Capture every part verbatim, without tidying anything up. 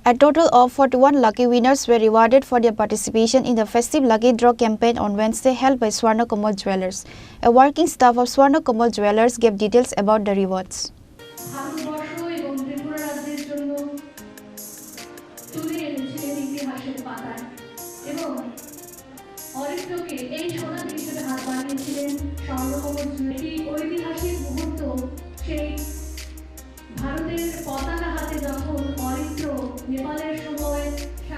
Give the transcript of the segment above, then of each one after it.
A total of forty-one lucky winners were rewarded for their participation in the festive lucky draw campaign on Wednesday held by Swarna Kamal Jewelers. A working staff of Swarna Kamal Jewelers gave details about the rewards. Bharatvarsha এবং ত্রিপুরা রাজ্যের জন্য তুলে এনেছিলেন ইতিহাসের পাতায় এবং অরিত্রকে এই সোনালী হিসেবে হাত বানিয়েছিলেন স্বর্ণকমল জুয়েল। একটি ঐতিহাসিক মুহূর্ত, সেই ভারতের পতাকা হাতে যখন অরিত্র নেপালের সময়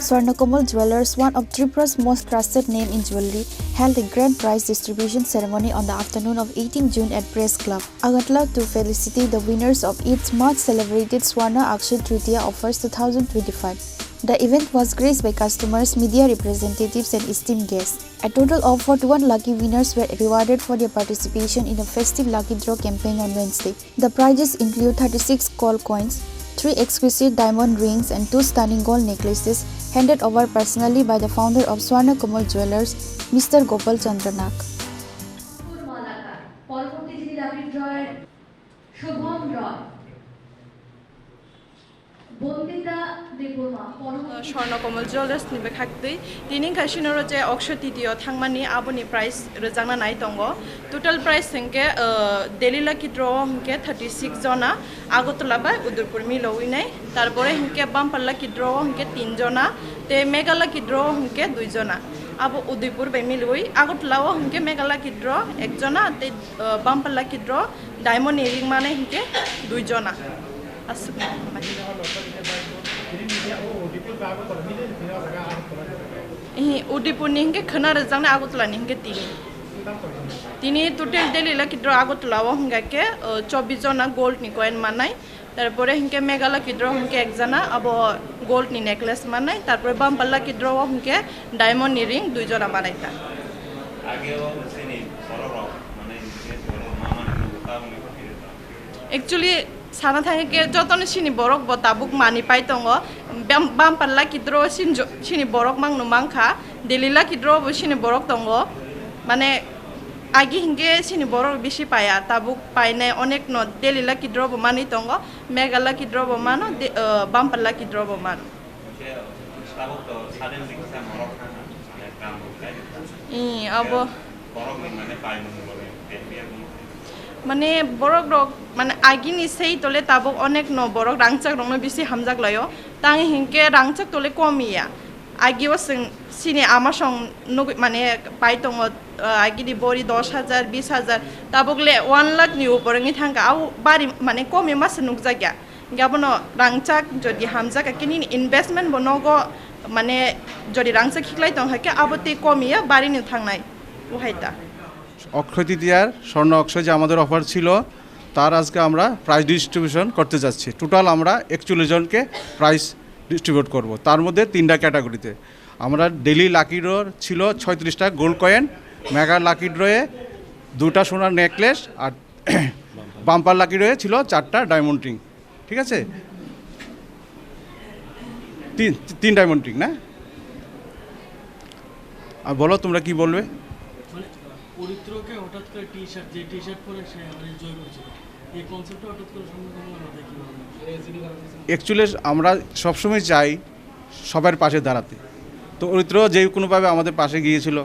Swarna Kamal Jewelers, one of Tripura's most trusted name in jewelry, held a grand prize distribution ceremony on the afternoon of eighteen June at Press Club, Agartala, to felicitate the winners of its much celebrated Swarna Akshaya Tritiya offers two thousand twenty-five. The event was graced by customers, media representatives, and esteemed guests. A total of forty-one lucky winners were rewarded for their participation in the festive lucky draw campaign on Wednesday. The prizes include thirty-six gold coins, three exquisite diamond rings, and two stunning gold necklaces, handed over personally by the founder of Swarna Kamal Jewelers, Mister Gopal Chandra Nag. Malakar. পরবর্তী যিনি লাকি ড্রয়ের শুভম রয়, বন্দিতা দেববর্মা, পরবর্তী Swarna Kamal Jewelers ni bwkhak twi tini wngkha sinoro je Akshaya Tritiya thangmani aboni prize rwjakna nai tongo. Total prize hwnkhe, uh, Delhi lucky draw o hwnkhe thirty six jona Agartala bai Udaipur milowi nai. Tarpore hwnkhe bumper lucky draw o hwnkhe tin jona, tei mega lucky draw o hwnkhe dui jona. Abo Udaipur bai milowi. Agartala o hwnkhe mega lucky draw ek jona, tei, uh, bumper lucky draw diamond ni ring manai hwnkhe dui jona. Aswk. Ihi, Udaipur ni hwnkhe khwna rwjaknai, Agartala ni hwnkhe tini. Tini total Delhi lucky draw Agartala o hwnkha khe, uh, chobbish jona gold ni coin manai. Tarpore hwnkhe mega lucky draw hwnkhe ek jona, abo gold ni necklace manai. Tarpore bumper lucky draw o hwnkhe diamond ni ring dui jona manai ta. Ageo chini borok rok, mane, borok ma mane, tabuk ni Actually, sana thangkhe jotono chini borok bo tabuk manwi pai tongo. Bam-, bumper lucky draw sin jo-, chini borok mangno mankha. Delhi lucky draw bo chini borok tongo. Mane, agi hinkhe chini borok bisi paiya. Tabuk painai onekno Delhi lucky draw bo manwi tongo. Mega lucky draw bo mano, de-, uh, bumper lucky draw bo mano. Tabuk to suddenly kisa morok thangkha, mane kam bo khlai kha. Ih, abo. Borok ni mane paimung bo khe, khe, khe, khe. Mane borok rok, mane agini sei tole tabuk onek no borok rangchak rok no bisi hamjak laio. Tang hinkhe rangchak tole komiya. Agi o chwng chini ama song nugui mane pai tongo, ah, agini bori dos hajar, bis hajar, tabuk le one lakh ni upor wngwi thangkha. Au bari mane komi masa nukjakya. Hinkhe abono rangchak jodi hamjak khe nini investment bo nogo, mane jodi rangchak khiklai tong kha khe abo tei komiya barini thangnai, uhai ta. অক্ষয় তৃতীয়ার স্বর্ণ অক্ষয় যে আমাদের অফার ছিল, তার আজকে আমরা prize distribution করতে যাচ্ছি। টোটাল আমরা একচল্লিশ জনকে প্রাইজ ডিস্ট্রিবিউট করব, তার মধ্যে তিনটা ক্যাটাগরিতে। আমরা ডেইলি লাকি ড্র ছিল ছয়ত্রিশটা গোল্ড কয়েন, মেগা লাকি ড্রয়ে দুটা সোনার নেকলেস আর বাম্পার লাকি ড্রয়ে ছিল চারটা ডায়মন্ড রিং। ঠিক আছে? তিন, তিন ডায়মন্ড রিং না? আর বলো, তোমরা কি বলবে? মানে, পবিত্রকে হঠাৎ করে টি শার্ট, যে টি শার্ট পরে সে আমাদের জয় করেছিল, এই কনসেপ্টটা হঠাৎ করে সম্মুখীন হলো মাথায় কীভাবে? অ্যাকচুয়ালি আমরা সবসময় চাই সবার পাশে দাঁড়াতে। তো পবিত্র যে কোনোভাবে আমাদের পাশে গিয়েছিল,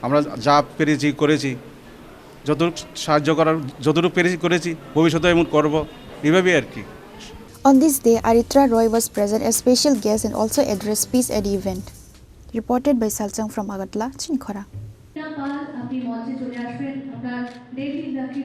আমরা যা পেরেছি করেছি, যতটুকু সাহায্য করার, যতটুকু পেরেছি করেছি, ভবিষ্যতে এমন করব, এইভাবেই আর কি। On this day, Aritra Roy was present as special guest and also addressed speech at the event. Reported by Salchang from Agartala, Chinikhora. পাল, আপনি মঞ্চে চলে আসবেন। আপনার ডেইলি লাকি